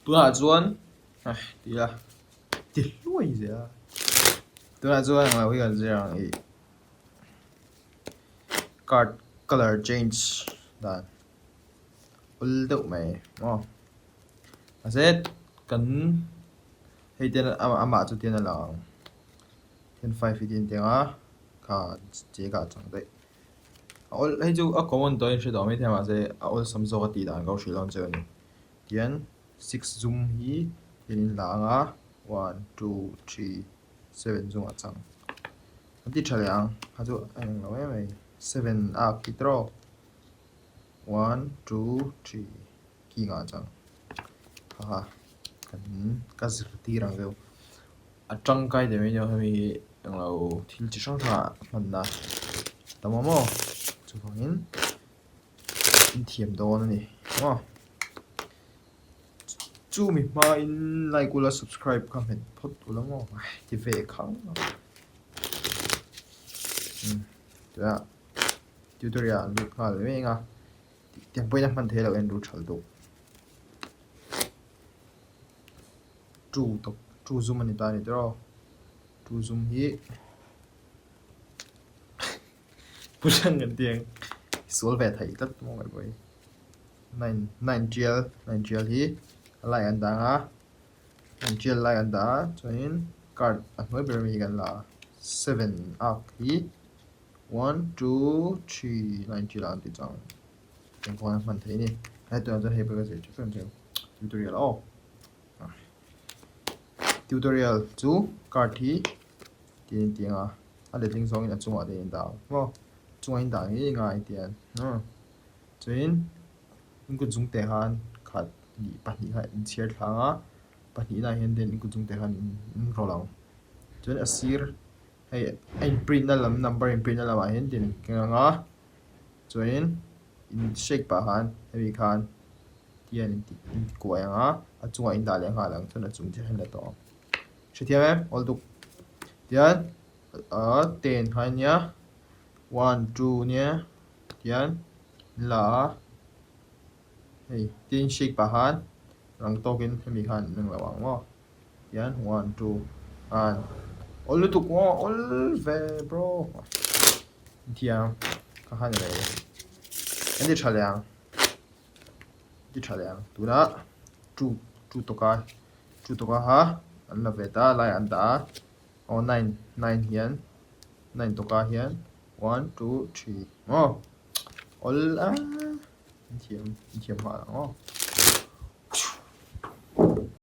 Tunah chuan ti ila ti hluai zel a. Tunah chuan englo hi kan zir ang ih card colour change dan awl deuh mai maw. Mahse kan hei te amah chu tian a lang ang 10 5 hi tian tiang a kha che kah chang daih. A awl hei chu a common tawh a inhre tawh maithei a mahse a awlsam zawk a tih dan ka hrilh dawn che a ni. Tihian six zum hi hian in la ang a one two three seven zungah chang an ti tha leh ang kha chu a eng lo em mai seven a khi tawk one two three king ah chang kha kan ka zirtir ang deuh a tangkai deuh mai nia hemi hi englo thil chi hrang hrang ah hmanna tam awm aw chuvangin in thiam dawn a ni maw chumi hmain like ula subscribe kha hmet phawt ula maw ti ve khang tunah tutorial an lut nghal mek a tiang pawhin a hman theih loh en ru thal duh two tawp two zum a ni ta a ni tawh two zum hi. Pu Hrang kan ti ang sual ve theih tlat maw ngaih pawh hi nine nine tial nine tial hi a lai an dang a nine tial lai an dah a chuanin card a hnuai ber ami hi kan la a seven ak hi one two three nine tial ah an ti chang eng pawh an hman theih a ni hei tunah chuan hei pawh ka zir teuh teuh ang tutorial aw tutorial chu card hi tiin tiang a. A letling zawngin a chungah te in dah ang maw? Chungah in dah ngei ngai tian aw. Chuanin in kut zung teh khan khat hnih pahnih kha in chhiar thlang a, pahnihna ah hian ten in kut zung teh khan in in rawlh ang. Chuan a sir hei a in print na lam number in print na lamah hian tin keng ang a, chuanin in shake pah khan hemi khan tian in ti in ti kuai ang a, a chungah in dah leh nghal ang chuan a chung chiah hian la tawh ang. Hrethiam em? Awl duk. Tian a ten kha ania one two nia tian an la a hei tin shake pah khan rang tawkin hemi khan an englo ang maw tian one two an awl lutuk maw awl ve bro thiam kha khan ni lo an ti tha leh ang ti tha leh ang tunah two two tawka two tawka kha an la ve ta lai an dah a. Aw nine nine hian nine tawkah hian one two three aw awl a in thiam in thiam nghal ang aw.